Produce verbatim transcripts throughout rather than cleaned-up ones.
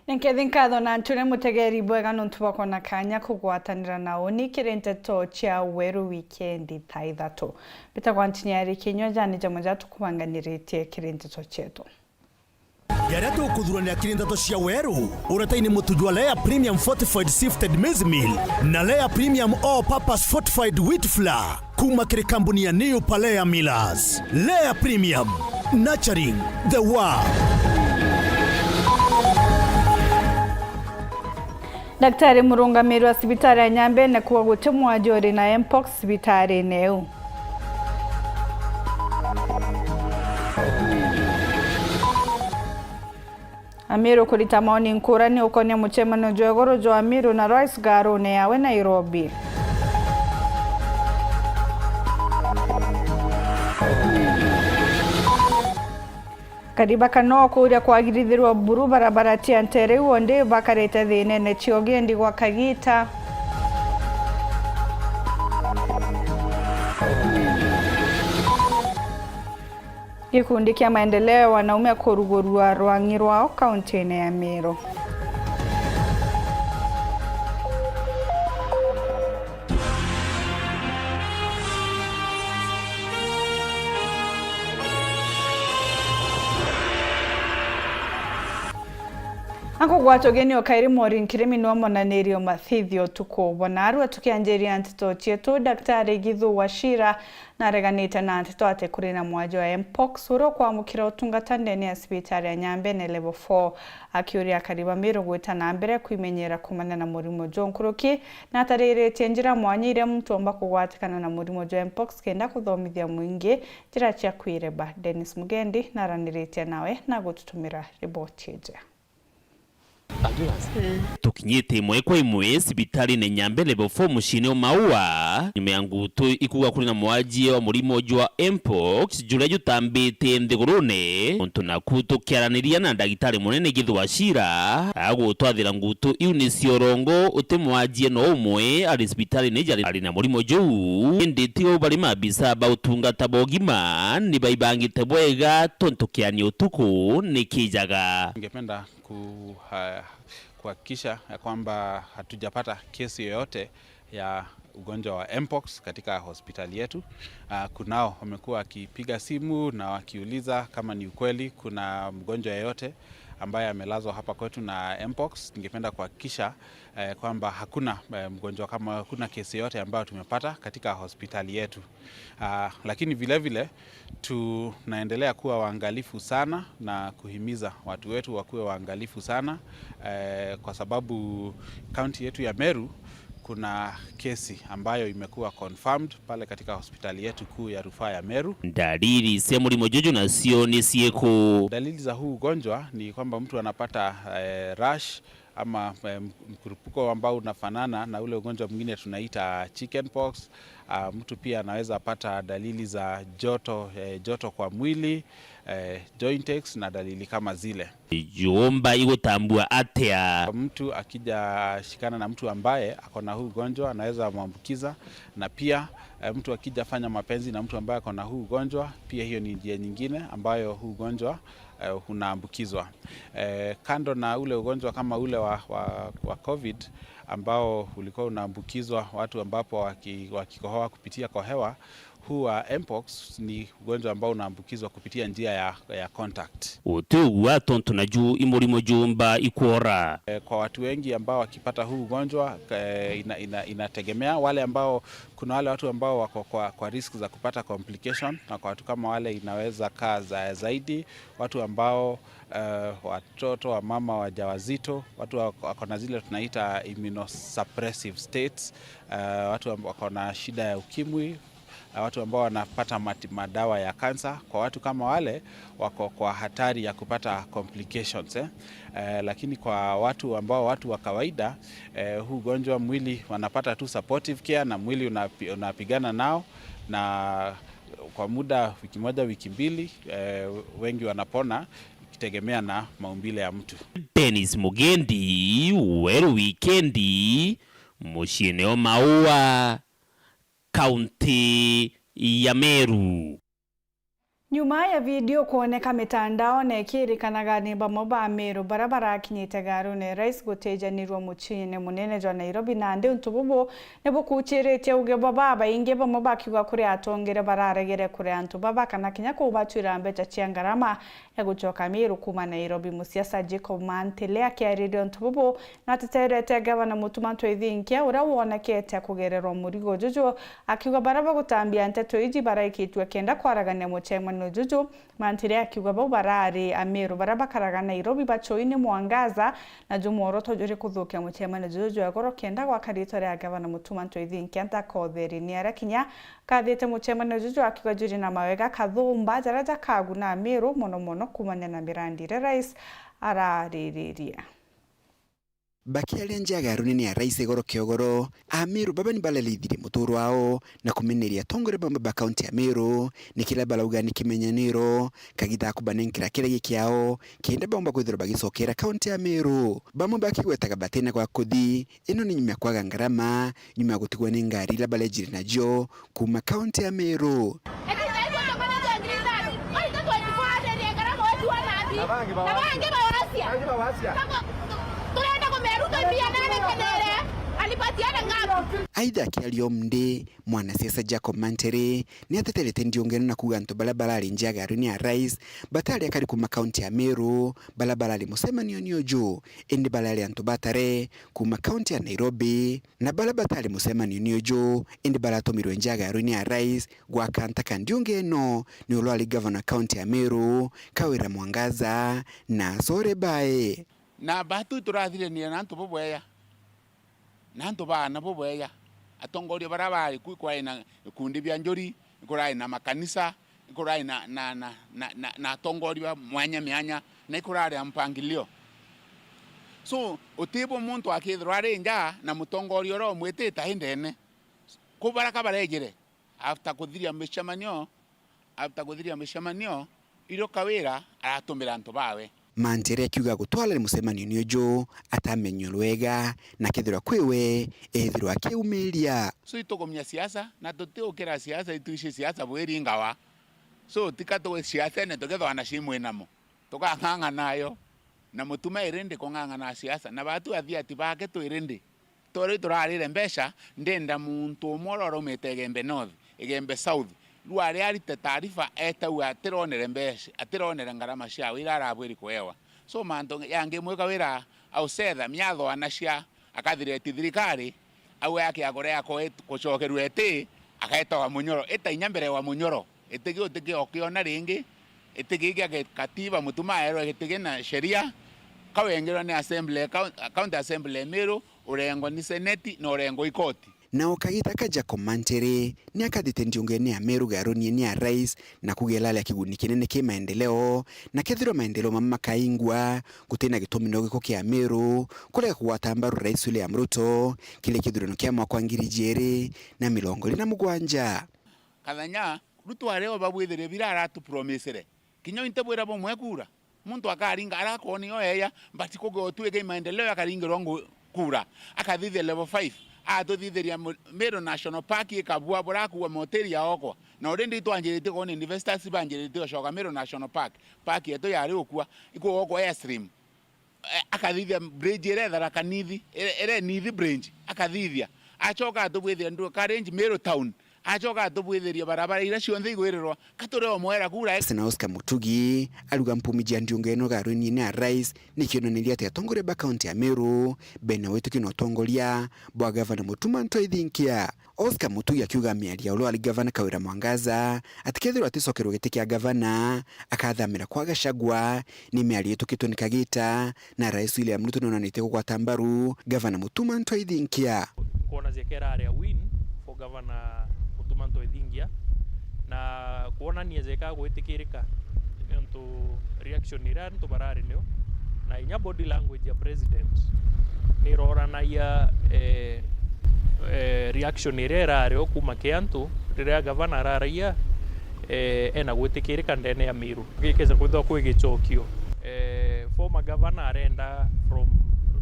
Ni nkethi nkatho na ntune mutegeri bwega nontu bwa kwona kanya kugwatanira na uni kiri nteto cia Weru Wikendi thaa ithatu. Mbitagwa Ntinyari Kinyua, jani jamwe ja tukubanganiritie kiri nteto cietu. Jaria tukuthuranira kiri nteto cia Weru, uretaini mutu jwa Lea Premium Fortified Sifted Maize Meal na Lea Premium All Purpose Fortified Wheat Flour. Kuma kiri kambuni ya New Palea Millers. Lea Premium, nurturing the world. Daktari murungamiri wa cibitari ya Nyambene kuuga guti mwaji uri na mpox cibitarini iu. Amiru kurita maoni nkurani ukonia mucemanio jwa iguru jwa Amiru na Rais ngaruni yawe Nairobi. Kariba Kano kuuria kwagirithirwa buru barabara cia ntere iu ondi bakarite thinene cia ugendi gwa kagita. Gikundi kia maendeleo ya wanaume kurugurua rwang'i rwao kauntine ya Meru. Akugwata ugeni o kairi Maureen Kirimi niwe monanirie umathithio utuku bwa narua. Tukianjiria nteto cietu, Daktari Githu Wachira nareganite na nteto ati kuri na mwaji wa mpox uria ukwamukira utungata ndene ya cibitari ya Nyambene Level four, akiuria akari ba Meru gwita na mbere kwimenyera kumania na murimo juu nkuruki, na atariritie njira mwanya iria muntu omba kugwatikana na murimo juu mpox kenda kuthomithia mwingi njira cia kwireba. Dennis Mugendi naraniritie nawe na gututumira riboti iji. Tukinyite imwe kwa imwe cibitarine Nyambe Level four muciine o Maua, nyuma ya ngutu ikuuga kuri na mwajie wa murimo jwa mpox juria jutambite nthigurune, untu naku tukiaraniria na ndagitari munene Githu Wachira, agutwathira ngutu iu ni cia urongo, uti mwajie no umwe ari cibitarine jari ari na murimo juu, indi ti o bari maabisa ba utungata bwa ugima ni baibangite bwega, tontu kiani utuku ni kijaga. Ningependa ku-, ha-, kuhakikisha ya kwamba hatujapata kesi yoyote ya ugonjwa wa mpox katika hospitali yetu. Ah, kunao wamekuwa wakipiga simu na wakiuliza kama ni ukweli kuna mgonjwa yeyote ambaye amelazwa hapa kwetu na mpox. Ningependa kuhakikisha, eh, kwamba hakuna, eh, mgonjwa kama, hakuna kesi yoyote ambayo tumepata katika hospitali yetu. Ah, lakini vile vile tunaendelea kuwa waangalifu sana na kuhimiza watu wetu wakuwe waangalifu sana, eh, kwa sababu kaunti yetu ya Meru kuna kesi ambayo imekuwa confirmed pale katika hospitali yetu kuu ya rufaa ya Meru. Ndariri cia murimo juju nacio ni ciiku? Dalili za huu ugonjwa ni kwamba mtu anapata, eh, rash, ama, eh, mkurupuko ambao unafanana na ule ugonjwa mwingine tunaita chicken pox. Ah, mtu pia anaweza pata dalili za joto, eh, joto kwa mwili, eh, joint aches na dalili kama zile. Jumba igutambua atia? Mtu akija shikana na mtu ambaye ako na huu ugonjwa, anaweza mwambukiza, na pia, eh, mtu akija fanya mapenzi na mtu ambaye ako na huu ugonjwa, pia hiyo ni njia nyingine ambayo huu ugonjwa eh, unaambukizwa. Eh, kando na ule ugonjwa kama ule wa, wa, wa covid ambao ulikuwa unaambukizwa watu ambapo waki-, wakikohoa kupitia kwa hewa, huu wa mpox ni ugonjwa ambao unaambukizwa kupitia njia ya, ya contact. Uti ugua tontu naju i murimo jumba ikwora. Eh, kwa watu wengi ambao wakipata huu ugonjwa, eh, ina-, ina-, inategemea wale ambao, kuna wale watu ambao wako kwa, kwa risk za kupata complication, na kwa watu kama wale inaweza kaa za-, zaidi. Watu ambao, eh, watoto, wamama wajawazito, watu wa-, wako na zile tunaita immunosuppressive states, eh, watu amb-, wako na shida ya ukimwi, eh, watu ambao wanapata mati-, madawa ya kansa. Kwa watu kama wale wako kwa hatari ya kupata complications, eh. Eh, lakini kwa watu ambao, watu wa kawaida, eh, huu ugonjwa mwili wanapata tu supportive care na mwili unapi-, unapigana nao, na kwa muda wiki moja, wiki mbili, eh, wengi wanapona, ikitegemea na maumbile ya mtu. Dennis Mugendi, Weru Wikendi, muciine o Maua, kaunti ya Meru. Nyuma ya video kwoneka mitandaone, ikiirikanaga ni bamwe ba Ameru baria barakinyite garune Rais gutijanirua muciine munene jwa Nairobi, nandi untu bubu ni bukuchiritie uge bwa babaingi, bamwe bakiuga kuri atongere bararegere kuri antu baba kana kinya kubatuira mbeca cia ngarama ya gucoka Meru kuuma Nairobi. Musiasa Jacob Mantile akiariria untu bubu, nateterete Gavana Mutuma M'Ethingia, uria wonekete kugererwa murigo juju, akiuga baria bagutambia nteto iji baraikitue kenda kwaragania mucemanio juju. Mantile akiuga bau barari Ameru baria bakaraga Nairobi bacoi ni mwangaza, na ju mworoto juri kuthukia mucemanio juju jwa igoro kenda gwaka ritwa ria Gavana Mutuma M'Ethingia ntakotheri. Ni aria kinya kathite mucemanio juju akiuga juri na mawega kathumba jaria jakaguna Ameru, mono mono kumania na mirandi iria Rais araririria. Bakiaria nja ya garune ya Rais igoro kiogoro, Ameru baba ni bararaithirie muturo wao na kumeneria atongoria bamwe ba kaunti ya Meru ni kiria barauga ni kimenyaniro, kagita ga kubanenkera kiria gi kiao, kenda baumba kwithirwa bagicokera kaunti ya Meru. Bamwe bakigwetaga batina gwa kuthi, ino ni nyuma ya kwaga ngarama, nyuma ya gutigwa ni ngari iria barejire nacio kuuma kaunti ya Meru. Aitha akiaria o mndi, mwanasiasa Jacob Mantile ni ateterete ndiungeno na kuuga antu baria barari nja ya garune ya Rais batari akari kuuma kaunti ya Meru baria barari mucemanione uju, indi barari antu batare kuuma kaunti ya Nairobi. Na baria batari mucemanione uju, indi baratumirwe nja ya garune ya Rais gwaka ntaka ndiungeno ni uria wari gavana kaunti ya Meru, Kawira Mwangaza na Acore Bae. Na batu turathiraniria na antu bubweya, na antu baana bubweya. Atongoria baria bari ku, kwari na ikundi bia njuri, ikurari na makanisa, ikurari na, na, na, na, na, na atongoria ba mwanya mianya, na ikurari na mpangilio. So, utibwo muntu akithirwa ari nja na mutongoria uria umwitite ai ndene. Ku baraka barejire, after kuthiria micemanio, after kuthiria micemanio, irio Kawira aratumira antu bawe. Mantile akiuga gutwarani mucemanione uju atamenywe rwega, na kethirwa kwiwe ethirwa akiumiria. So itugumia siasa, na tutiukira siasa, itwici siasa bwiringawa. So tika tugwe siasene tukethwa na cimwinamo. Tukang'ang'ana nayo. Na Mutuma iri ndi kung'ang'ana siasa, na batu athiati bake twi ri ndi. Turi turarire mbeca, ndenda muntu umwe uria uraumite Igembe North, Igembe South, riu ari arite taarifa, etauga atironere mbeca, atironere ngarama ciawe iria arabwiri kuewa. So mantu yangi mwika wira ausetha miatho anacia, akathireti thirikari, au yake akore ako gucokerua eti, akaetawa munyoro. Ita inya mbere wa munyoro. Itigi utiki okiona ringi, itigi gia katiba Mutuma aerwe gitigi na sheria, kawengerwa ni assembly, coun-, county assembly ya Meru, urengwa ni seneti na urengwa i koti. Na o kagita ka Jacob Mantile ni akathite ndiungene ya Meru garune ya Rais na kuuga irari ya kiguni kinene ki maendeleo, na kethirwa maendeleo mama makaingwa, gutina gitumi no giko kia Meru kurega kugwata mbaru Rais William Ruto kiri kithurano kia mwaka wa ngiri ijiri na mirongo iri na mugwanja. Kathanya, Ruto ari o babwithirie bira aratupromisire. Kinya intebwira bumwe kura. Muntu akaringa, arakonia o eya, but kugotwika i maendeleo akaringirwa ngu-, kura. Akathithia level five. Atuthithiria mu-, Meru National Park ikabua burakua moteri ya okwa. Na already itwanjiritie kwona investors banjiritie gucoka Meru National Park. Park yetu yari ukua, ikugokwa Airstream. Eh, akathithia bridge iria Tharaka Nithi, iria, iria Nithi bridge, akathithia. Acoka atubwithiria Nduka Range, Meru Town. Acoka atubwithiria barabara iria cionthe igwirirwa. Ka turi o mwera kura. Na Oscar Mutugi aruga mpumi cia ndiunga ino garuni-ini ya Rais ni kionaniria ati atongoria ba kaunti ya Meru bena witikio na utongoria bwa gavana Mutuma M'Ethingia. Oscar Mutugi akiuga miario ya uria wari gavana Kawira Mwangaza ati kethirwa aticokerwa giti kia gavana, akathamira kwa Gachagua, ni miario itukitwe ni kagita, na Rais William Ruto nionanitie kugwata mbaru gavana Mutuma M'Ethingia. Kwona jeka irari a win for Governor Mutuma M'Ethingia, na kwonania jeka gwitikirika, nontu reaction iria antu barari nio, na inya body language ya president niroranagia, eh, eh, reaction iria irari o kuma ki antu riria gavana araragia, eh, ena gwitikirika ndene ya Meru. Gikeza kwithwa kwi gicokio, eh, former governor arenda from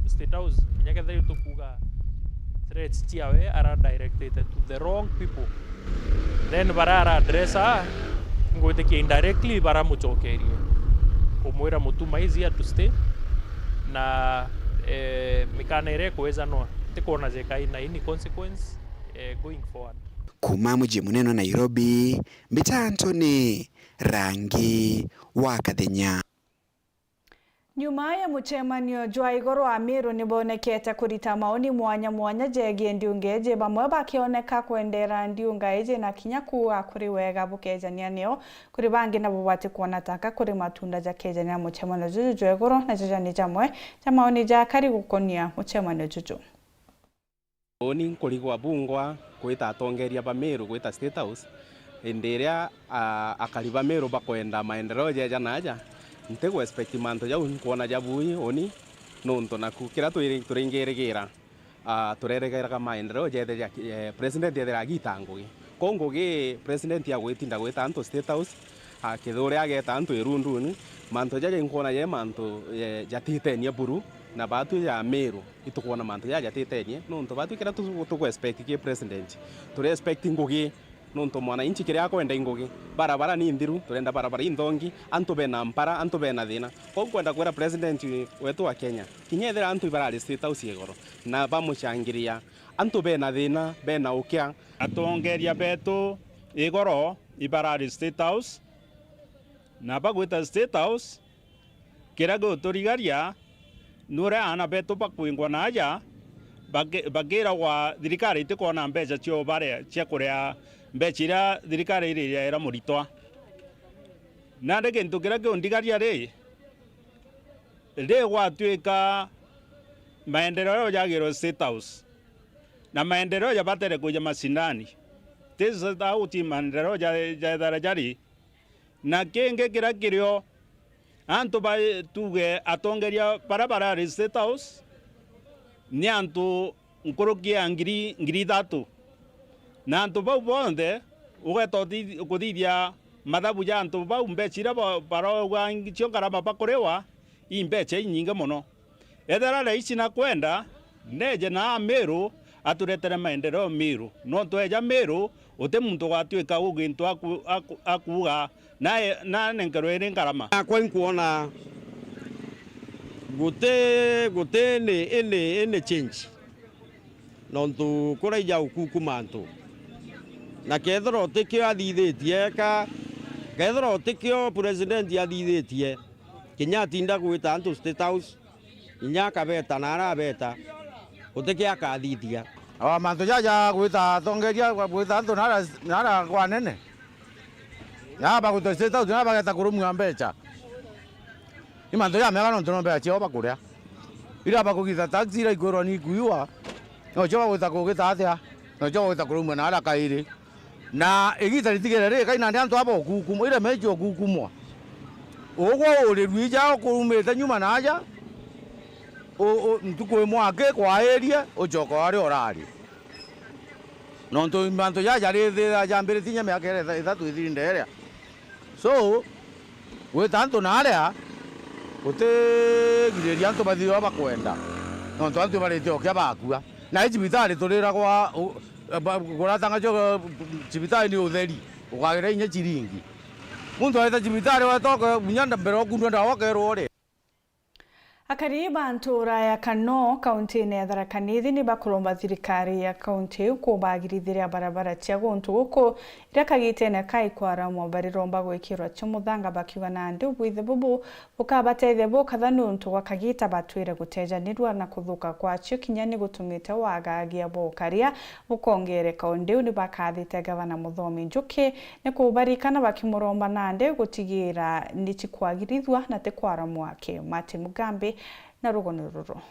State House, kinya kethira tukuga threats ciawe ara directed to the wrong people. Then bara ara address a, Ngwitikia indirectly baramucokerie, kumwira Mutuma is here to stay, na, eh, mikana iria ikwija no tikwona jeka ina any consequence, eh, going forward. Kuma muji munene wa Nairobi, mbita Anthony Rangi wa Kathenya. Nyuma ya mucemanio jwa igoro, Amiru nibonekete kurita maoni mwanya mwanya jegie ndiunga iji, bamwe bakioneka kwendera ndiunga iji na kinya kuuga kuri wega bukejania nio, kuri bangi nabo batikwona taka kuri matunda jakejania na mucemanio juju jwa igoro, na jaja ni jamwe ja maoni jakari gukonia mucemanio juju. Uni nkurigwa bungwa gwita atongeria ba Meru gwita State House, indi iria, a, akari ba Meru bakwenda maendeleo jeja na aja, ntigu expect mantu jau nkwona jabui uni, nontu naku kiria twiri-, turingirigira, a, turerigiraga maendeleo jethe ja, e, president ethira agita ngugi. Kou ngugi president agwitinda gwita antu State House, a, kithure ageta antu irunduni, mantu jaja nkwona je mantu, e, jatitenie buru, na batwi ja Meru. Itukwona mantu jaja jatitenie, nontu batwi kiria tu-, tuku expect ki president, turi expect ngugi, nontu mwananchi kiria akwenda i ngugi. Barabara ni nthiru, turenda barabara inthongi, antu bena mpara, antu bena thina. Kou nkwenda kwira president wetu wa Kenya, kinya ethira antu ibarari State House igoro, na bamucangiria, antu bena thina, bena ukia. Atongeria betu igoro ibarari State House, na bagwita State House, kiria giguturigaria ni uria aana betu bakwingwa na aja, baki-, bakiragwa thirikari itikwona mbeca cio baria cia kuria mbeca iria thirikari iriaira muritwa. Nandi gintu kiria giundigaria ri, ri gwatuika maendeleo jagirwe State House, na maendeleo jabatere kuja masindani, ti State House maendeleo ja-, jaethara jari. Na kingi kiria kirio, antu ba, tuge atongeria baria barari State House ni antu nkuruki ya ngiri, ngiri ithatu. Na antu bau bonthe, ugeta uthi-, kuthithia mathabu ja antu bau, mbeca iria ba-, barauga cio ngarama bakuriwa, i mbeca inyingi mono. Ethira raisi nakwenda, neje na Meru, aturetere maendeleo Meru. Nontu eja Meru, uti muntu ugatuika ugintu aku-, aku-, akuuga, na, na nenkerwe iri ngarama. Nakwa inkwona guti, guti any, any, any change. Nontu kuraija ukukuma antu. Na kethira utikio athithitie eka, kethira utikio president athithitie, kinya atinda gwita antu State House, inya akabeta na arabeta, gutikio akathithia. Awa mantu jaja gwita atongeria, gwita antu nara, nara kwa nene. Yaba gwita State House, nara bageta kurumua mbeca. Ni mantu jamega nontu no mbeca ciao bakuria. Ira bakugita tax, ira ikwirwa ni ikuiwa, nocio bagwita kugita atia? Nocio bagwita kurumua na ara kairi. Na igita ritigere riri kai nandi antu aba ukukumwa, ira meji ukukumwa. Ugwe urirue ija ukurumite nyuma na aja, u-, u-, ntuku imwe aki kwairie, ucoka wari urari. Nontu mantu jaja rithira jambiritie inya miaka iri itha-, ithatu ithiri nderia. So, gwita antu na aria, gutigiriria antu bathithirwa bakwenda. Nontu antu ibaritie ukia bakua. Na i cibitari turiragwa, u-, ba-, kuratang'acua, cibitari ni utheri, ukagira inya ciringi. Muntu aita cibitari wetoka, munya nda-, mbere okundwa ndawa ukerwa uri. Akari ba ntura ya Kano, kauntine ya Tharaka Nithi, ni bakuromba thirikari ya kaunti iu kubagirithiria barabara cia guntu guku, iria kagitene ka ikwaramwa bariromba gwikirwa cio muthanga, bakiuga nandi ubwithe bubu bukabatethia bukatha niuntu gwa kagita batwire gutejanirua na kuthuka kwacio kinya ni gutumite wagagia bwa ukaria bukongereka. Undi u ni bakathite Gavana Muthomi Njuki ni kubarikana bakimuromba nandi gutigira ni cikwagirithua na ti kwaramwa aki. Martin Mugambi na rugano ruru.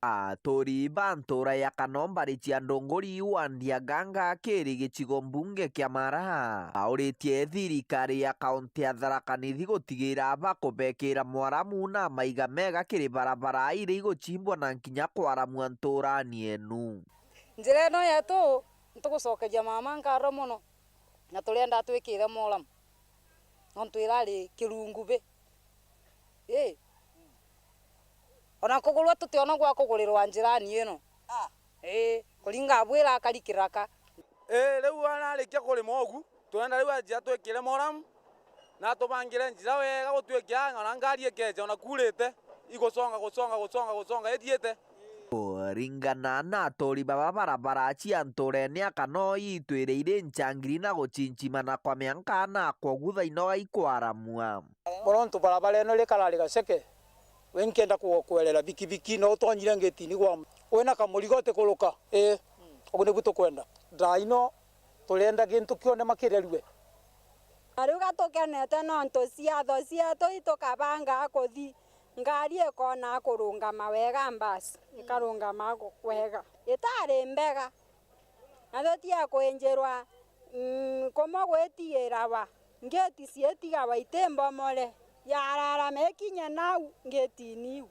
Aturi ba ntura ya Kano mbari cia Ndunguri wandi ya Ganga kiri gicigo mbunge kia Mara, bauritie thirikari ya kaunti ya Tharaka Nithi gutigira bakubekira mwaramu na maiga mega kiri barabara iria igucimbwa na nkinya kwaramua nturani enu. Njira ino yetu, ntugucokeria mama nkatho mono, na turienda atwikire moramu, nontu irari kirungu bi. Ii. Ona kugurwa tutiona gwa kugurirwa njirani ino. Ii, kuringa abwira akari kiraka. Ii, riu ararikia kurima ugu, Turenda riu ajie atwikire moramu, na atubangire njira wega, gutuike ona ngari ikeja, ona kuurite, igusonga, gusonga, gusonga, gusonga, ithiite. Kuringana na aturi baba barabara cia nturene ya Kanoi, itwire iri nchangiri na guchinchimana kwa mianka na kwogu thaino gaikwaramua. Bono ntu barabara ino rikarari gaceke, we nkenda ku-, kwerera bikibiki, no utonyire ngitini gwa wina kamurigo utikuruka. Ii, ugu nibu tukwenda. Thaa ino turenda gintu kionthe makirerue. Na riu gatukenete nontu ciatho cietu itukabanga kuthi, ngari ikona kurungama wega, mbasi ikarungama gu-, wega. Itari mbega. Na tutie kwinjirwa, mm, kumwe gwitiirawa, ngiti ciitigawa iti mbomore, yararama ikinye nau ngitini iu,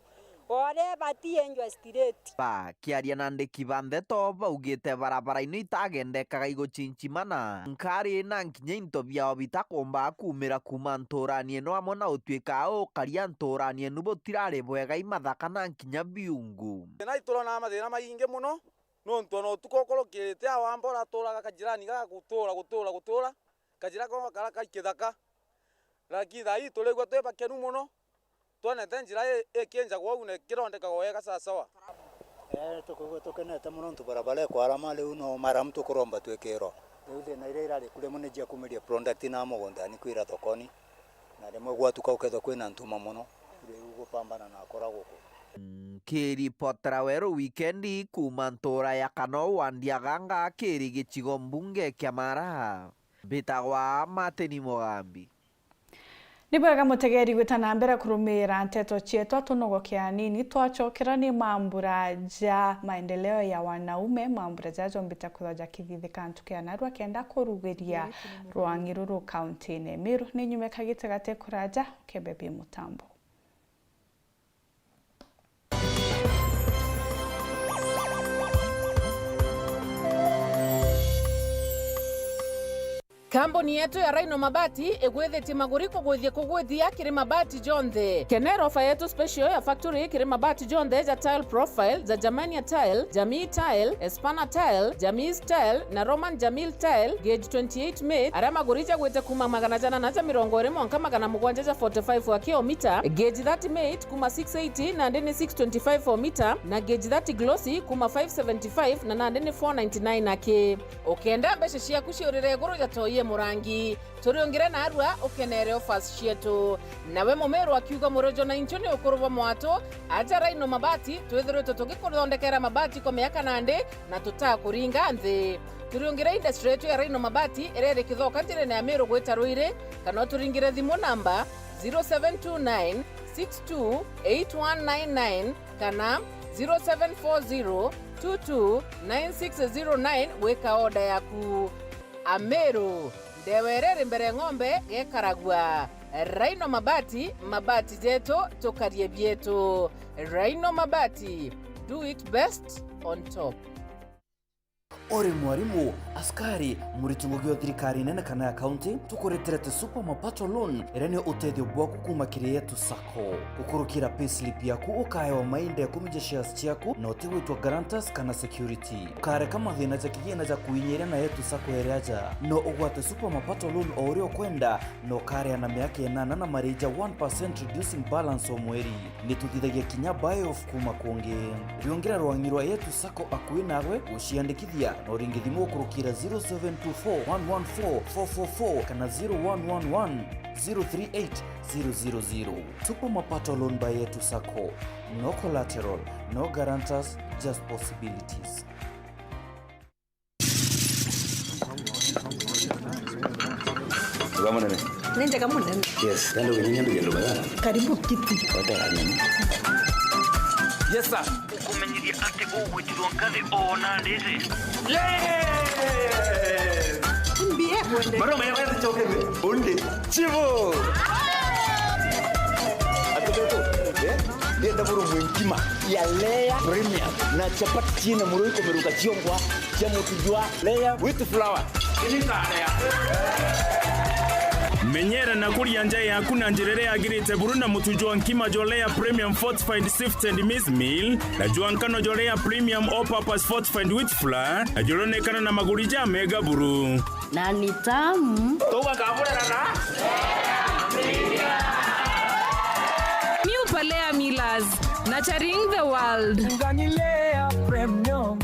uria ibati injwe straight. Bakiaria na andiki ba ndeto, baugite barabara ino itagendekaga iguchinchimana, nkari na nkinya into biao bitakumbaga kuumira kuuma nturani ino, amwe na utuika ukaria nturani inu butirari bwega, imathaka na nkinya biungu. Thina iturona mathina maingi mono, nontu ona utuku ukurukirite awa amba uraturaga kajirani gaga gutura, gutura, gutura, kajira kau kara kai kithaka. Lakini thaa ii turigua twi bakenu mono, twonete njira i-, ikinjagwa uu na ikirondekagwa wega sawasawa. Ee, tukwigua tukenete mono nontu barabara ikwarama, riu no maramu tukuromba twikirwa. Riu thina iria irari ku rimwe ni cia kumiria product na mugundani kwira thokoni, na rimwe gwatuka ukethwa kwina ntuma mono, riu gupambana na akora guku. Nkiripotera Weru Wikendi kuuma ntura ya Kanou wa Ndiaganga kiri gicigo mbunge kia Mara, mbitagwa Martin Mugambi. Ni bwega mutegeri gwita na mbere kurumiira nteto cietu, atunogoke anini, twacokera ni mambura ja maendeleo ya wanaume, mambura jaja jombite kwithwa jakithithika ntuku ya narua kenda kurugiria rwang'i ruru kaunti-ini Meru. Ni nyume kagite gate kuraja, ukebe bi mutambo. Kambuni yetu ya Rhino Mabati igwithitie maguri kugwithia kugwithia kiri mabati jonthe. Kenera ofa yetu special ya factory kiri mabati jonthe ja tile profile, ja Germania tile, Jamii tile, Espana tile, Jamis tile na Roman Jamil tile, gauge twenty-eight mate, aria maguri jagwite kuuma magana jana na ja mirongo iri mwanka magana mugwanja ja forty-five wa kilomita, gauge thirty mate kuuma six eighty nandi ni six twenty-five o mita, na gauge thirty glossy kuuma five seventy-five na nandi ni four ninety-nine aki. Ukenda mbeca ciaku ciurire iguru ja toi e murangi, turiungire narua ukenere offers cietu. Nawe Mumiru akiuga murijo na inchu ni ukuru bwa mwatu, aja Rhino Mabati, twithiritwe tugikuthondekera mabati kwa miaka nandi na tutakuringa nthi. Turiungire industry yetu ya Rhino Mabati iria iri Kithoka njirene ya Miru gwita Ruiri, kana uturingire thimu namba zero seven two nine six two eight one nine nine kana zero seven four zero two two nine six zero nine gwika order yaku. Amiru, ndewa iria iri mbere ng'ombe gekaragua. Rhino Mabati, mabati jetu, tukarie bietu. Rhino Mabati, do it best on top. Uri mwarimu, askari, muriti ngugi o thirikari nene kana ya county, tukureterete Super Mapato Loan, iria niyo utethio bwaku kuuma kiri Yetu Sacco. Gukurukira payslip yaku, ukaewa mainda ikumi ja shares ciaku, na utigwitwa guarantors kana security. Ukareka mathina ja kigina ja kuinyiria na Yetu Sacco iri aja. No ugwate Super Mapato Loan o uria ukwenda, na ukaria na miaka inana na marii ja one percent reducing balance o mweri. Nituthithagia kinya buy off kuuma kungi. Riungira rwang'i rwa Yetu Sacco akui nawe, guciandikithia na uringi thimu ukurukira zero seven two four one one four four four four kana zero one one one zero three eight zero zero zero. Super Mapato Loan by Yetu Sacco. No collateral, no guarantors, just possibilities. Uga munene. Ni njega munene. Yes, nende winyanya mbigendo baya. Karibu kiti. Wata ya nini? Yes, sir. Ukumenyeria ati ugwitirwo nkathi ona ndiri. Yes! Mbie kwende. Maroma ya wezi chokebe. Undi. Chivo. Atubeto. Eh? Ndienda buru mwenkima ya layer premium na chapati china muro ikomeruka chiongwa. Cia mutu jwa layer with flour. Ini kanda ya. Menyera na kuria nja yaku na njira iria yagirite buru na mutu jwa nkima jwa Lea Premium Fortified Sifted Maize Meal, na jwa nkano jwa Lea Premium All Purpose Fortified Wheat Flour, na juronekana na maguri ja mega buru. Na ni tamu. Tugakamurana na New Palea Millers, nurturing the world. Ngani Lea Premium.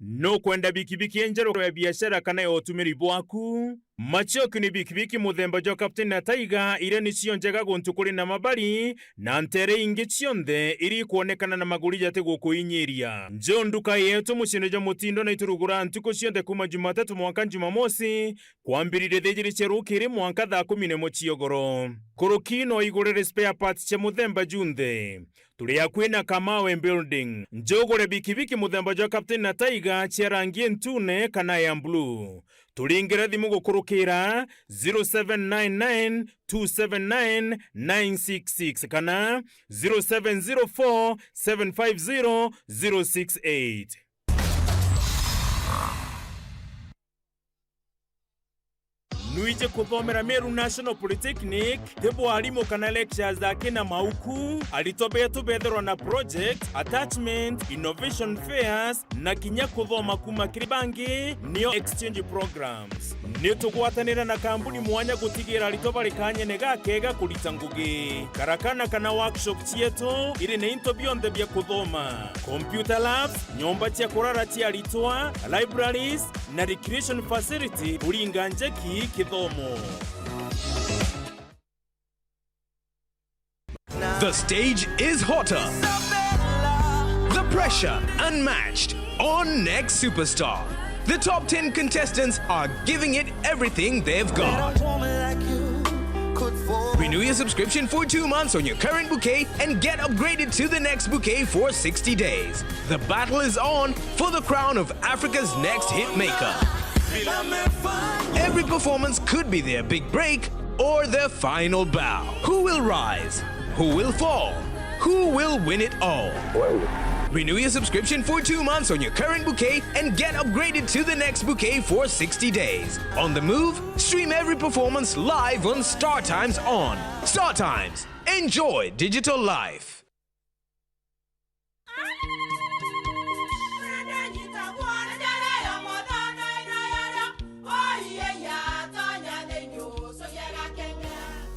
Nukwenda bikibiki enjeru ya biashara kana ya utumiri bwaku? Macioki ni bikibiki muthemba jwa Captain na Tiger, iria nicio njega guntu kuri na mabari na ntere ingi cionthe iria ikwonekana na maguri jati gukuinyiria. Njoo nduka yetu muciine jwa Mutindo na iturugura ntuku cionthe kuuma Jumatatu mwanka Jumamosi, kwambiriria thaa ijiri cia rukiri mwanka thaa kumi na imwe ciogoro. Kuruki no igurire spare parts cia muthemba junthe. Turi akui na Kamawe Building. Njoo ugure bikibiki muthemba jwa Captain na Tiger cia rangi ntune kana ya blue. Turingire thimu gukurukira zero seven nine nine two seven nine nine six six kana zero seven zero four seven five zero zero six eight. Nwiji kuthomera Meru National Polytechnic, ti bwarimu kana lectures ja kina mauku. Aritwa betu bethirwa na project, attachment, innovation fairs, na kinya kuthoma kuuma kiri bangi, nio exchange programs. Ni tugwatanira na kambuni mwanya gutigira aritwa bari kanyene gakega kurita ngugi. Karakana kana workshop cietu iri na into bionthe bia kuthoma, computer labs, nyomba cia kurara cia aritwa, libraries, na recreation facility kuringa njeki kithomo. The stage is hotter. The pressure unmatched on Next Superstar. The top ten contestants are giving it everything they've got. Renew your subscription for two months on your current bouquet and get upgraded to the next bouquet for sixty days. The battle is on for the crown of Africa's next hit maker. Every performance could be their big break or their final bow. Who will rise? Who will fall? Who will win it all? Renew your subscription for two months on your current bouquet and get upgraded to the next bouquet for sixty days. On the move, stream every performance live on Star Times On. Star Times. Enjoy digital life.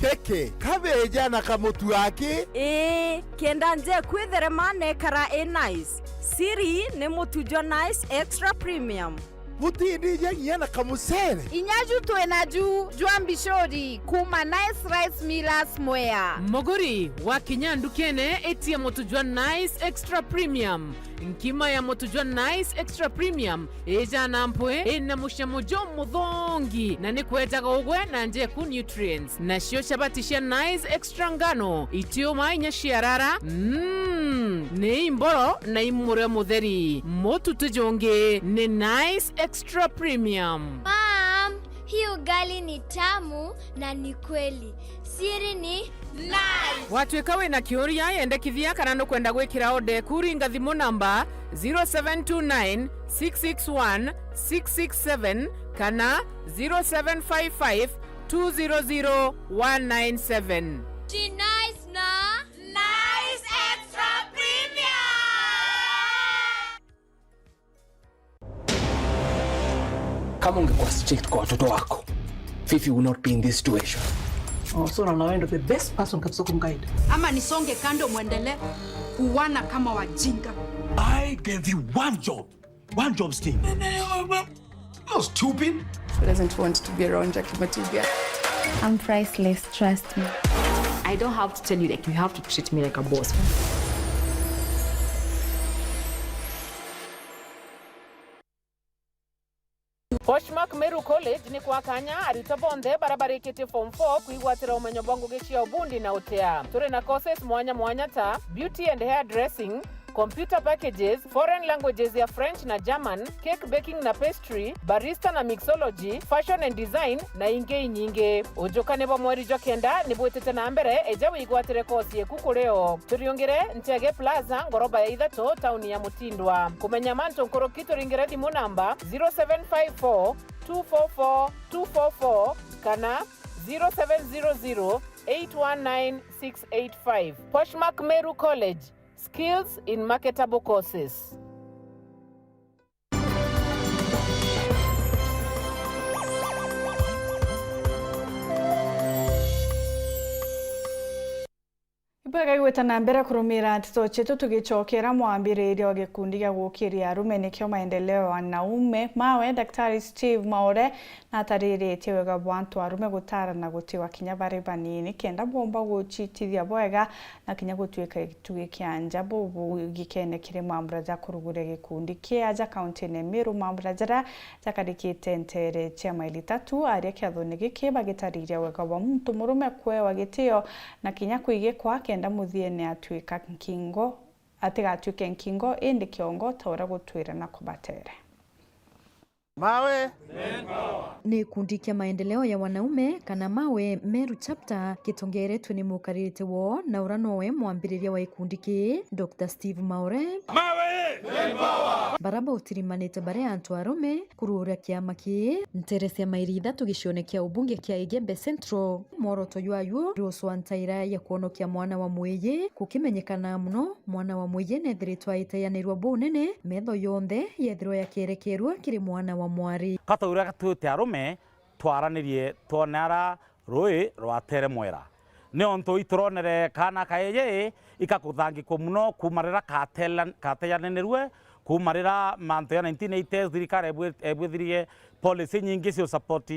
Kiki kabeeja na kamutu aki? Ii, kenda nje kwithirema nekara i nice. Siri ni mutu jwa Nice Extra Premium. Butindija nginya na kamucere. Inya ju twi naju jwa mbicuri kuuma Nice Rice Millers Mwea. Muguri, wakinya ndukene, itia mutu jwa Nice Extra Premium. Nkima ya mutu jwa Nice Extra Premium ijana mpwi, ina mucamo jumuthongi, na ni kwejaga ugwe na njeku nutrients. Nacio chabati cia Nice Extra ngano, itiuma inya ciarara, mm, ni imboro na imurio mutheri. Mutu ti jungi, ni Nice Extra Premium. Mom, hii ugali ni tamu na ni kweli. Siri ni Nice. Watwika wina kiuria, yendekithia kana nukwenda gwikira order eku, ringa thimu namba zero seven two nine six six one six six seven kana zero seven five five two zero zero one nine seven. Ji Nice na Nice Extra Premium. Kama ungekuwa strict kwa watoto wako, Fifi would not be in this situation. Oh, so unaona wewe ndio the best person kabisa kumguide. Ama nisonge kando muendelee kuwana kama wajinga. I gave you one job. One job, Sting. You're stupid. Who doesn't want to be around Jackie Matibia? I'm priceless, trust me. I don't have to tell you, like, you have to treat me like a boss. Poshmark Meru College ni kwa kanya aritwa bonthe bara barikitie form four kwigwatira umenyo bwa ngugi cia ubundi na utea. Turi na courses mwanya mwanya ta beauty and hairdressing, computer packages, foreign languages ya French na German, cake baking na pastry, barista na mixology, fashion and design, na ingi inyingi. Ujukane bwa mweri jwa kenda ni bwitite na mbere, eja wigwatire kosi yeku kuri o. Turiungire Nchege Plaza, ngoroba ya ithatu, tauni ya Mutindwa. Kumenya mantu nkuruki, turingire thimu namba zero seven five four two four four two four four kana zero seven zero zero eight one nine six eight five. Poshmark Meru College, skills in marketable courses. Ibwega igwita na mbere kurumira nteto cietu, tugicokera mwambiriria wa gikundi gia gukiria arume, nikio Maendeleo ya Wanaume. Mawe Daktari Steve Maore natariritie wega bwa antu arume gutara na gutiwa kinya bari banini, kenda bomba gucitithia bwega na kinya gutuika gitugi kia nja bubu gikene kiri mambura ja kuruguria gikundi kia aja kauntine Meru, mambura jaria jakarikite nteere cia maili tatu. Aria kiathone giki bagitariria wega bwa muntu murume kwewa gitio na kinya kwigikwa, kenda muthiene atuika nkingo, atigatuike nkingo, indi kiongo, ta uria gutwire na kubatere. Mawe! Ni gikundi kia Maendeleo ya Wanaume, kana Mawe Meru Chapter, gitongeretwe ni mukaririte woo, na ura nowe mwambiriria wa gikundi kii, Doctor Steve Maore. Mawe! Bara bautirimanite bari antu arume kuruguria kiama kii, nteere cia maili ithatu gicione kia ubunge kia Igembe Central. Mworoto jwayo uri ucwa ntaira ya kwonokia mwana wa mwiji, gukimenyekana muno mwana wa mwiji neethiritwe aiteanirua bunene, metho yonthe yethirwa yakerekerua kiri mwana wa mwari. Kata uria twite arume, twaranirie twone ara rui rwatere mwera. Niontu ituronere kaana kaiji ikakuthangikwa muno kuuma rira katela-, katejanenirue, kuuma rira mantu ya nineteen eighties thirikari ebwi-, ebwithirie policy nyingi cia support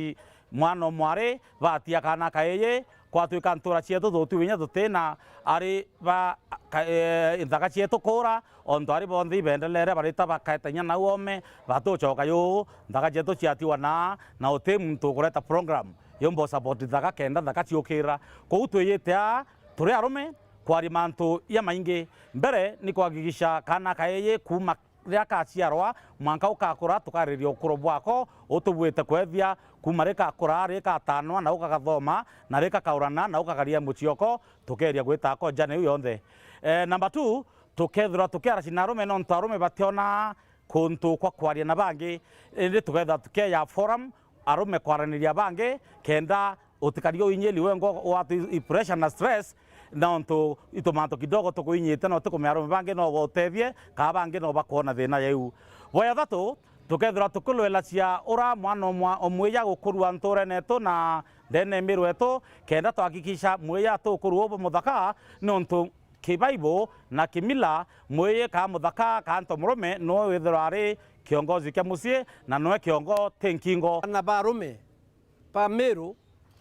mwana o mwari, batia kaana kaiji, kwatwika ntura cietu thutiu inya tutina ari ba ka-, eh, nthaka cietu kuura, ontu ari bonthe ibendelere barita bakaeta inya nau ome, batucoka yu, nthaka cietu ciatiwa naa, na uti muntu ukureta program yomba usupport nthaka kenda nthaka ciukira. Kwou twijite aa turi arume kwaria mantu jamaingi. Mbere ni kuhakikisha kaana kaiji kuuma riria kaciarwa mwanka ukakura, tukariria ukuro bwako, utubwite kwethia kuuma rikakura, rikatanwa, na ukagathoma, na rikakaurana, na ukagaria mucioko, tukeria gwita ako njane iu yonthe. Eh, number two, tukethirwa tukiaracia na arume, nontu arume bationa kuntu kwa kwaria na bangi, indi tukethirwa tukieja forum, arume kwaraniria bangi, kenda utikari uinyiri wengwa watu i, i pressure na stress, nontu itu mantu kidogo tukuinyite, na utikumenya arume bangi no bautethie, kaa bangi no bakwona thina yeu. Bwa jathatu, tukethirwa tukilwelacia ura mwana omwa-, omwija gukurua nturene yetu na ndene ya miru yetu, kenda twahakikisha mwija tukurua ubu muthaka, nontu ki Bible na kimila, mwiji kaa muthaka kaa ntomurume noe withirwa ari kiongozi kia mucii, na noe kiongo ti nkingo. Ana ba arume ba Meru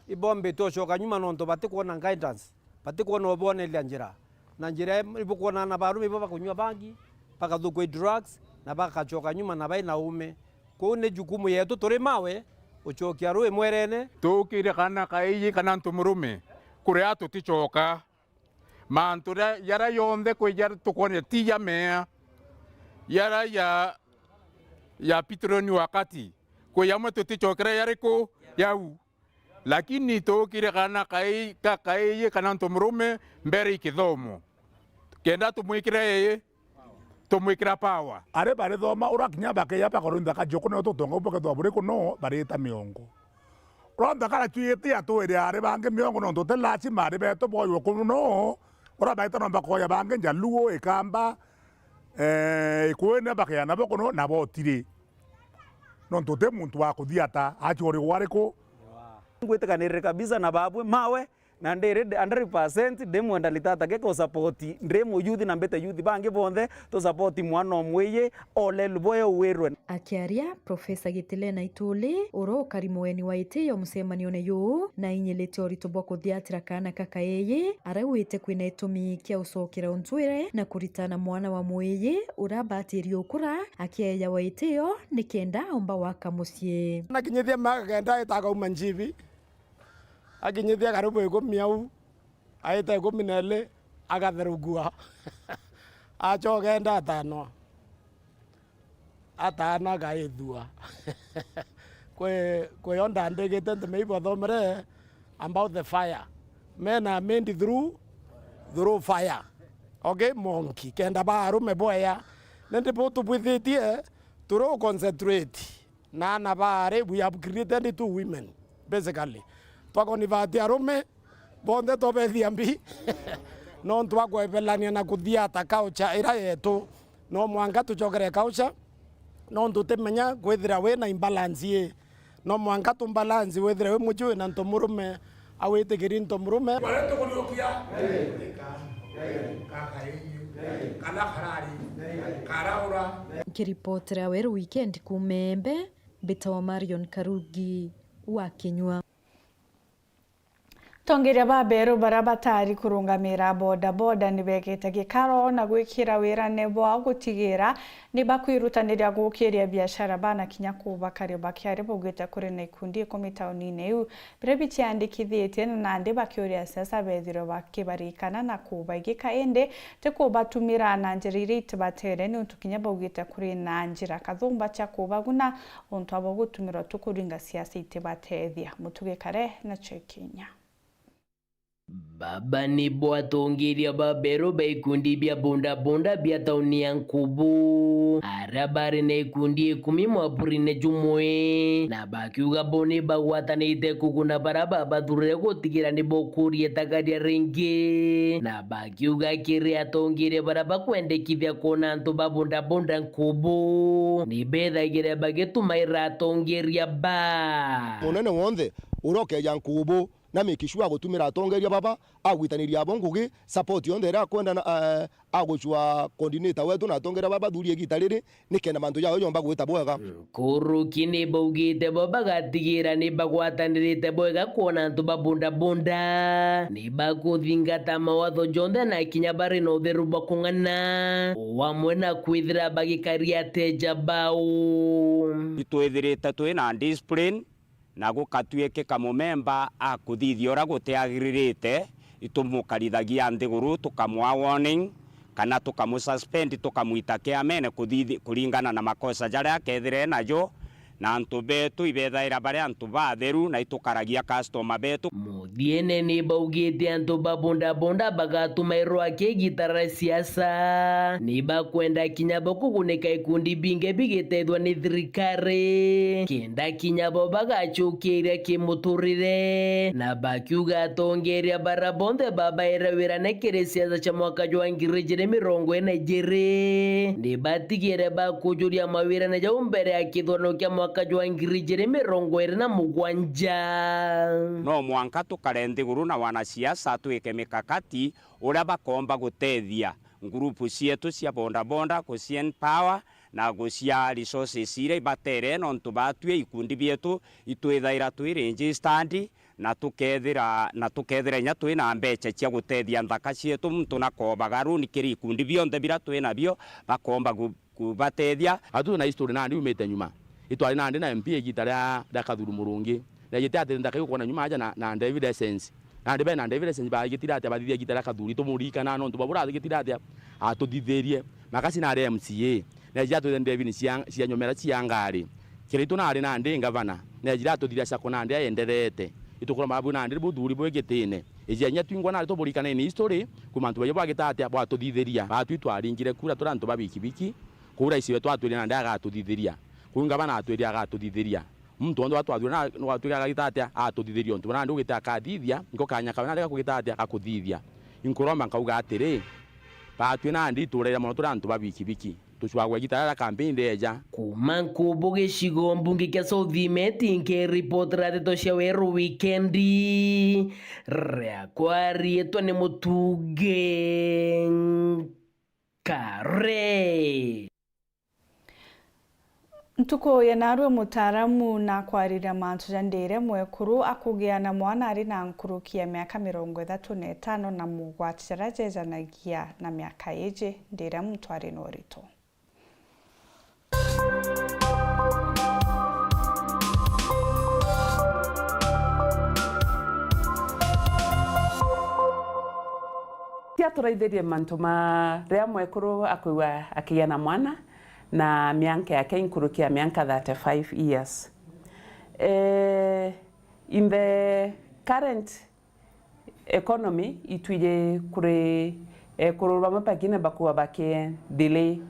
ibombite ucoka nyuma nontu batikwona guidance, batikwona ubwoneria njira. Na njira ibukwona ana ba arume ibo bakunyua bangi, bakathukua i drugs, na bakacoka nyuma na bai na uume. Kwou ni jukumu yetu turi Mawe ucokia rui mwerene. Tuukire kana kaiji kana ntomurume kuria tuticoka. Mantu ria-, jaria jonthe kwi jaria tukwonire ti jamea, jaria ja, ja Peteroni wakati, kwi jamwe tuticokere jariku? Jau. Lakini tuukire kana kai-, ka kaiji kana ntomurume mbere i kithomo, kenda tumwikire ii, tumwikira power. Ari barithoma, ura kinya bakeja bakorwa nthaka cio kuno tutonga bukethwa buri kuno, barita miongo. Ura nthaka aracuite atwire ari bangi miongo, nontu ti lazima ari betu boywe kuno. Ura baita no bakoya bangi Njaluo, Ikamba, eh, Ikuene, bakeja nabo kuno, na botiri. Nontu ti muntu wa kuthiata, aciorigwa ariku? Ngwitikanirire kabisa na babwe Mawe. Na ndi ready hundred percent, ndi mwenda litata giko support, ndi muyuthi na mbite yuthi bangi bonthe, tu support mwana omwiji, ole luboye uwirwe. Akiaria, Profesa Gitilena Ituli, uria ukari mugeni wa itio mucemanione juu, na ainyilite urito bwa kuthiatira kaana ka kaiji, araugite kwina itumi kia ucokera untwire na kuritana mwana wa mwiji uria abatirie ukura akiejawa itio nikenda aumba gwaka mucii. Nakinyithia miaka kenda, aita akauma njibi. Akinyithia karibu ikumi au, aita ikumi na ili, agatherugua. Achoka enda atanwa. Atana gaithua. Kwi, kwi yo ndandikite ntume ibathomere about the fire. Men are made through, through fire. Okay, monki, kenda ba arume bwea. Nindi bu tubwithitie, turu concentrate na ana baari, we have created two women, basically. Twa convert arume, bonthe tobethia mbi. Nontu bwa kwebelania na kuthiata culture ira yetu. No mwanka tucokere culture, nontu utimenya kwithira wina imbalance ii. No mwanka tumbalance withire wi mucii wina ntomurume, awitikirie ntomurume. Baria tukuriukia, kaka ii, kana karari, karaura. Nkiripotera Weru Weekend kuuma Embe, mbitawa Marion Karugi wa Kinyua. Atongeria ba beru baria batari kurungamira bodaboda ni bekite gikaro na gwikira wirane bwao gutigira ni bakwirutaniria gukiria biashara bana kinya kubakaria bakiari baugite kuri na ikundi ikumi taunine iu biria biciandikithitie na nandi bakiuria siasa bethirwe bakibarikana na kubaigika indi ti kubatumira na njira iria itibatere niuntu kinya baugite kuri na njira kathumba cia kubaguna untu abo gutumirwa tu kuringa siasa itibatethia. Mutugi Kare na Choi Kinya. Baba ni bo atongeria ba beru ba ikundi bia bodaboda bia tauni ya Nkubu, aria bari na ikundi ikumi mwapurine jumwe, na bakiuga bo ni bagwatanite kuguna baria babathurire gutigira ni bokuria itaka ria ringi, na bakiuga kiri atongeria baria bakwendekithia kwona antu ba bodaboda Nkubu ni bethagire bagitumaira atongeria ba. Munene wonthe uria ukeja Nkubu na make sure agutumira atongeria baba, agwitaniria abo ngugi, support yonthe iria akwenda na, eh, agucua coordinator wetu na atongeria baba bathuri igita riri, nikenda mantu jao jomba gwita bwega. Nkuruki ni baugite bo bagatigira ni bagwatanirite bwega kwona antu ba bodaboda ni bakuthingata mawatho jonthe na kinya bari na utheru bwa kung'ana, o amwe na kwithira bagikaria ateja bao. Itwithirite twi na discipline, na gukatuikika mumemba akuthithia uria gutiagiririte, itumukarithagia nthiguru, tukamwa warning, kana tukamususpend, tukamwita kiamene kuthithi-, kuringana na makosa jaria akethira enajo, na antu betu ibethaira bari antu batheru, na itukaragia customer betu. Muthiene ni baugite antu ba bodaboda bagatumairwa aki igita ria siasa, ni bakwenda kinya bo kugunika ikundi bingi bigitethwa ni thirikari, kenda kinya bo bagacukiria kimuturire, na bakiuga atongeria bara bonthe babaire wirane kiri siasa cia mwaka jwa ngiri ijiri mirongo iri na ijiri, ni batigire bakujuria mawirane jau mbere ya kithurano kia mwaka jwa ngiri ijiri mirongo iri na mugwanja. No mwanka tukare nthiguru na wanasiasa twike mikakati uria bakomba gutethia ngurupu cietu cia bodaboda, guci empower na gucia resources iria ibatere, nontu batwi ikundi bietu itwithaira twi registered, na tukethira, na tukethira inya twi na mbeca cia gutethia nthaka cietu, muntu nakobaga runi kiri ikundi bionthe biria twi nabio, bakomba gu-, kubatethia. Atu na history nandi umite nyuma. Itwari nandi na M P igita ria, ria Kathuri Murungi. Na ejite ati nthaka iu kwona nyuma aja na, na driving license. Nandi bena driving license bagitire atia bathithia igita ria Kathuri, tumurikana nontu babura agitire atia atuthithirie. Makasi nari M C A. Na ejite atwite driving cia, cia nyomera cia ngari. Kiraitu nari nandi ngavana. Na ejire atuthithia sacco nandi aenderete. Itukurwa mabu nandi buthuri bwigitine. Ejia inya twingwa nari tuburikane ni history, kuma antu bayo bagita atia bwatuthithiria. Batwi twaringire kura turi antu ba bikibiki. Kuu rais wetu atwire nandi agatuthithiria. Kuu ngavana atwire agatuthithiria. Muntu wonthe watwathura na, na gwatuika agagita atia, atuthithiria untu buna nandi ugite akathithia, niko kanya kawe nandi gakugita atia, gakuthithia. Inkuromba nkauga atiri, batwi nandi ituraira mono turi antu ba bikibiki. Tucwagwa igita riria campaign rieja. Kuma Nkubu gicigo mbunge kia South Imenti, nkiripotera ndeto cia Weru Wikendi, riakwa riitwa ni Mutugi Kare. Ntuku ya narua mutaaramu na kwariria mantu ja ndiire mwekuru akugia na mwana ari na nkuruki ya miaka mirongo ithatu na itano na mugwanja jaria jejanagia na miaka iji ndiire muntu ari na urito. Turaithirie mantu ma riria mwekuru akwigua akigia na mwana na mianka yake inkuruki ya mianka thirty-five years. Eh, in the current economy, itwiji kuri ekuru bamwe pengine bakuwa baki delay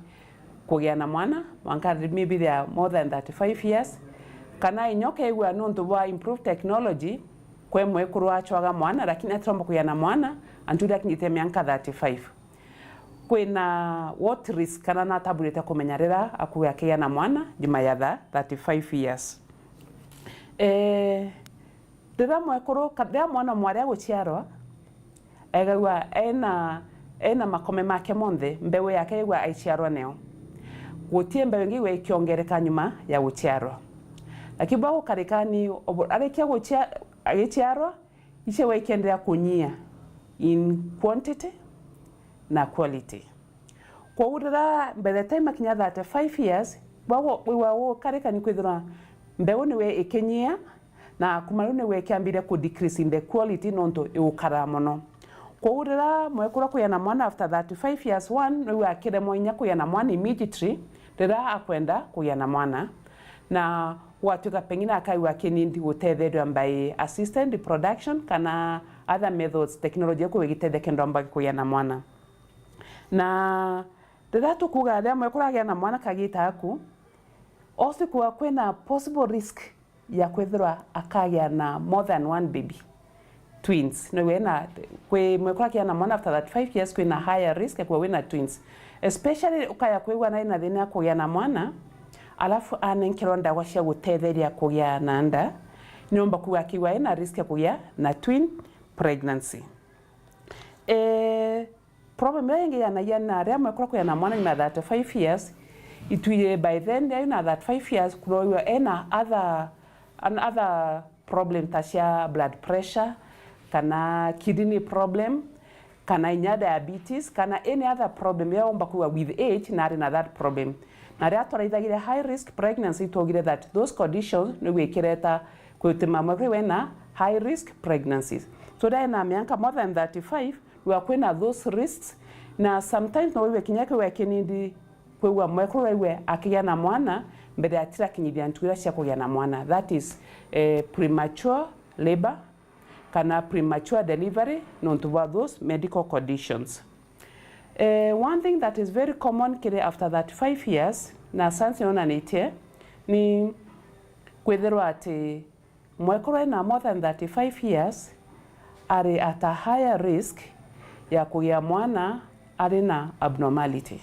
kugia na mwana, mwanka maybe they are more than thirty-five years, kana inya ukeigua nontu bwa improved technology, kwe mwekuru acwaga mwana, lakini atiromba kugia na mwana until akinyite mianka thirty-five. Kwina what risk kana nataburite kumenya rira akuwe akigia na mwana nyuma ya tha-, thirty-five years. Eh, Riria mwekuru, ka-, riria mwana mwari aguciarwa, egagua ena, ena makome make monthe, mbeu yake egua aiciarwa neo. Guti mbeu ingi igua ikiongereka nyuma ya guciarwa. Lakini bwa gukarika ni obo-, arikia gucia-, agiciarwa, icio igua ikienderea kunyia in quantity na quality. Kwou riria by the time akinya thirty-five years, bwa gu-, bwa gukarika ni kwithirwa mbeu niwe ikinyia, na kuma riu niwe ikiambiria ku decrease in the quality nontu igukara mono. Kwou riria mwekuru akugia na mwana after thirty-five years, one, niwe akiremwa inya kugia na mwana immediately riria akwenda kugia na mwana, na gwatuika pengine akaigua akinindi gutetheria by assisted reproduction kana other methods, technology iku igitethia kenda ombage kugia na mwana. Na riria tukuuga riria mwekuru agia na mwana kagita aku, also kwigua kwina possible risk ya kwithirwa akagia na more than one baby, twins. Niwe na, kwi mwekuru agia na mwana after thirty-five years, kwina higher risk ya kwigua wina twins. Especially ukaya kwigua na ina thina ya kugia na mwana, alafu anenkerwa ndawa cia gutetheria kugia na nda, niomba kwigua akigua ena risk ya kugia na twin pregnancy. Eh, Problem iria ingi yanagia na riria mwekuru akwia na mwana nyuma ya thirty-five years, itwire by then, riria na thirty-five years, kuroigua ena other, an other problem ta cia blood pressure, kana kidney problem, kana inya diabetes, kana any other problem iria umba kwigua with age na ari na that problem. Na riria twaraithagiria high risk pregnancy, itwogire that those conditions nigwikireta kwitima mwekuru wena high risk pregnancies. So, riria ena mianka more than thirty-five, wigua kwina those risks, na sometimes no wigwe kinya kiwe kinindi kwigua mwekuru wigwe akigia na mwana mbere atirakinyithia ntuku iria cia kugia na mwana, that is, eh, premature labor kana premature delivery, nontu bwa those medical conditions. Eh, one thing that is very common kiri after thirty-five years, na science yonanitie, ni kwithirwa ati mwekuru ena more than thirty-five years ari at a higher risk ya kugia mwana ari na abnormality.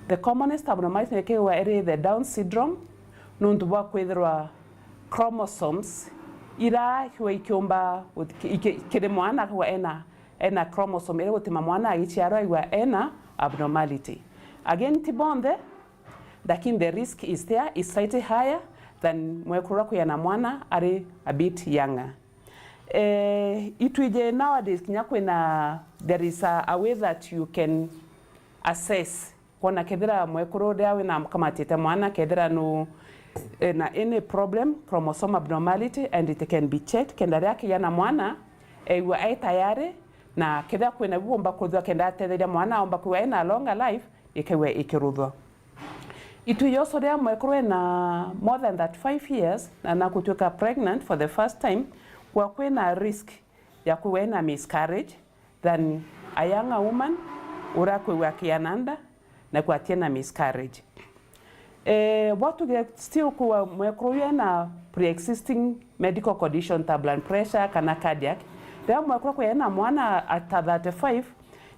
The commonest abnormality ni kigwa iri the Down syndrome, nontu bwa kwithirwa chromosomes ira kiwa ikiumba guth-, iki-, kiri mwana akagwa ena, ena chromosome iri gutima mwana agiciarwa igwa ena abnormality. Again, ti bonthe, lakini the risk is there, is slightly higher than mwekuru uria kwia na mwana ari a bit younger. Eh, itwije nowadays kinya kwina, there is a, a way that you can assess, kwona kethira mwekuru uria wina kamatite mwana, kethira nu, eh, na any problem, chromosome abnormality, and it can be checked, kenda riria akigia na mwana, eigua ai tayari, na kethira kwina biu umba kuruthwa kenda atetheria mwana aumba kwigua ena longer life, ikegua ikiruthwa. Itwije also riria mwekuru ena more than thirty-five years na nakutuika pregnant for the first time, kwa kwina risk ya kwigua ena miscarriage than a younger woman uria kwigua akiana nda na kwigua atiena miscarriage. Eh, bwa tuge still kwigua mwekuru uyu ena pre-existing medical condition ta blood pressure kana cardiac, riria mwekuru kwigua ena mwana at thirty-five,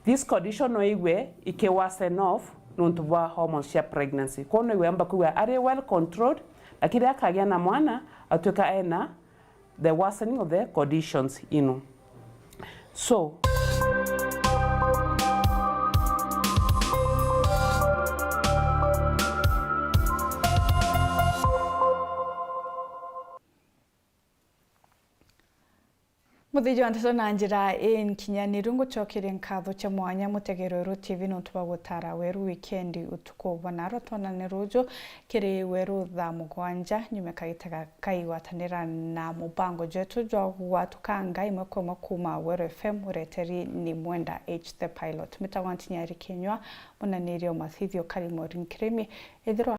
this condition no igwe iki worsen off nontu bwa hormones cia pregnancy. Kwou no igwe amba kwigua ari well controlled, lakini riria akagia na mwana, atwika ena the worsening of the conditions ino. So, Muthiji wa nteto na njira inkinyaniru, ngucokerie nkatho cia mwanya mutegeri Weru T V nontu bwa gutara Weru wikendi utuku bwa narua. Twonane ruju kiri Weru thaa mugwanja, nyuma kagitega kaigwatanira na mubango jwetu jwa gwatukanga imwe kwa imwe kuuma Weru F M, ureteri ni Mwenda H the Pilot. Mitagwa Ntinyari Kinyua, munaniria umathithio Kari Morin Kirimi. Ithirwa